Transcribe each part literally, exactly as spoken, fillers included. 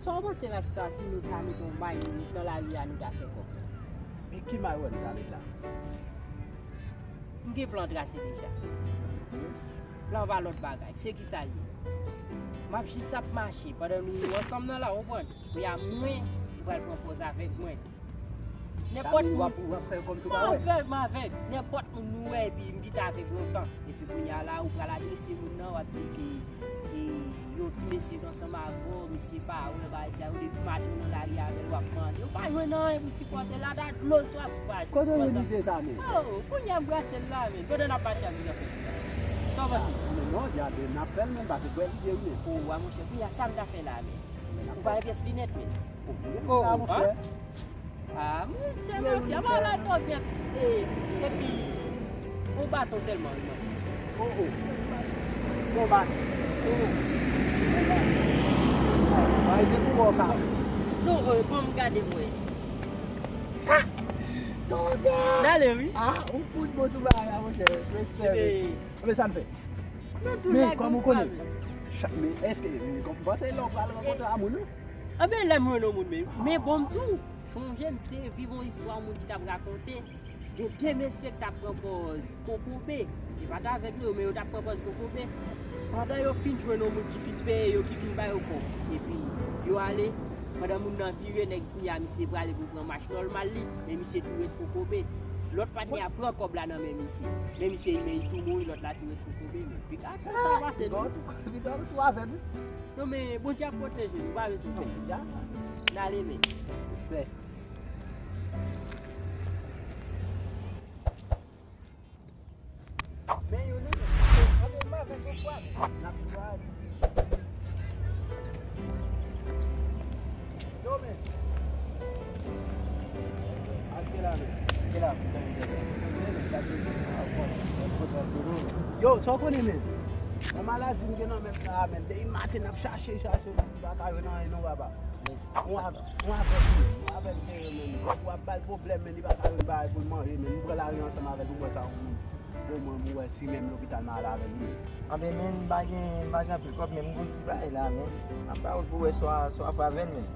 Sa w panse, Rasta, si nou ta mete yon may nan lari a, nou ta fè kòb? Men ki may wè nou ta met la? M gen plan trase deja. Plan pa lòt bagay. Se ki sa l ye? M ap jis ap mache pandan nou ansanm nan la, w konprann? Pou y a mwen, ou pral pran pòz avèk mwen. Nenpòt moun. W ap, w ap fè kòmsi w pa wè. M avèg, m avèg. Nenpòt moun nou wè, epi m kite avèg lontan. Epi kounye a la, ou pral adrese moun nan, w ap di ke, e, yon ti mesye ansanm avè w, misye pa wè, bagay sa yo, depi maten w nan lari avè l, w ap mande. Ou pa jwenn anyen pou sipòte l, ata dlo swa pou pa jwenn. Kote w jwenn lide sa, men? Oh, kounye a m brase l la, men. Pandan n ap mache a, nou nan fè. Sa w panse? Ah, men non, gade, n ap fè l, men, pa te kwè lide, wi, men. Oh, wa, monchè, kounye a, sa m ta fè la, men. Ou pa gen pyès linèt, men. Oh, oh, ah, monchè. Ah, monchè, mafya, malad, tòpèt. E, epi, yon baton sèlman, wi, mwen. Oh, oh. Yon baton. Oh, oh. Bay de kou bò ka. Non, euh, bon, m gade mwen. Ah! Tòpèt! N ale, wi. Ah, ou fout bon sou bagay la, monchè. Respè, men. Anben, sa n fè? Men, kòm ou konnen, men, èske, men, kòm ou panse lè w pral rankontre a moun, wi? Anben, lè m jwenn yon moun, men, men bon, m di w, sonje m te viv yon istwa moun ki t ap rakonte, gen de mesye ki t ap pran pòz kokobe. E pa t avèg non, men yo t ap pran pòz kokobe. Pandan yo fin jwenn yon moun ki fin peye yo, ki fin ba yo kòb, epi yo ale, pandan moun nan vire, nèg kounye a, misye prale pou pran mach nòmal li, men misye tou ret kokobe. Lòt patnè a pran kòb la nan men misye. Men misye, men li tou mouri, lòt la tou ret kokobe, men. Piga aksyon sa pase, non? Piga ou tou avèg, wi. Non, men Bondye ap pwoteje nou, pa bezwen pè. N ale, men. Respè. Men yo, men, men, anben, m avèk yon fwa, men. N ap jwe. Yo, men. Al ke la, men. Ke la, men. Yo, sa w konnen, men. Yon maladi m gen nan men la, men. Depi maten, n ap chache, chache, nou pa ka jwenn anyen, non, papa. Yon avèg, yon avèg, men, yon avèg serye, men. Kòb ou ap ba l pwoblèm, men, li pa ka jwenn bagay pou l manje, men. Nou pran lari ansanm avèk ou, bò sa, ou, ou, mwen, pou wè si menm lopital m ale avè l, men. Anben, men, m pa gen, m pa gen anpil kòb, men m gon ti bagay la, men. M ap ba ou l pou wè swa, swa fè avè l, men.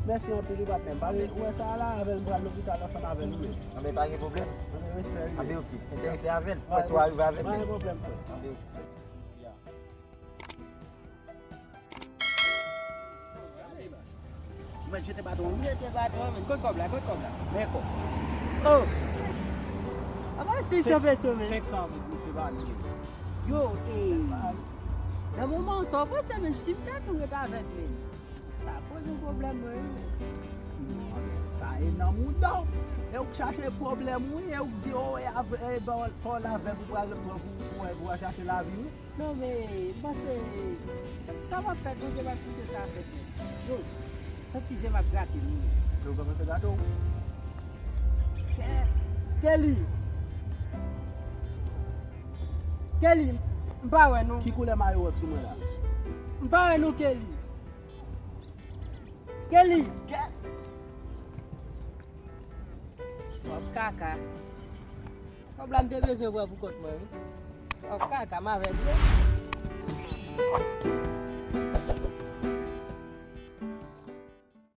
Mèsi anpil, wi, patnè. M pa gen, ou wè sa la, avè l, m pral lopital ansanm avè l, wi, men. Anben, pa gen pwoblèm. Anben, respè, wi. Anben, oke. Enterese avè l, pou wè si w arive avè l, men. Pa gen pwoblèm, frè. Anben, oke. Mwen jete baton an. Jete baton an, men. Kot kòb la, kot kòb la? Men kòb. Oh! Apa, si san peso, men. Senk san avèk misye ba nou. Yo, e, nan moman sa, w panse, men, si m ta tou ret avèk, men, sa poze yon pwoblèm, mwen, wi. Sa e nan mouda w. E ou k chache pwoblèm, wi. E ou k di, oh, e avè, e, bon, fò l avèg ou pral pran pou, pou, pou, pou chache lavi, wi. Non, men, m panse, sa p ap fèt, Bondye p ap kite sa fèt, men. Yo, santi je m ap grate m, wi. Yo, kòmanse grate w. Kè-, Kelly! Kelly, m pa wè nou. Ki koulè mayo w sou mwen la? M pa wè nou, Kelly. Kelly! Kè-, Kòb kaka. Kòb la m te bezwen pran pou kont mwen, wi. Kòb kaka, m avèg yo.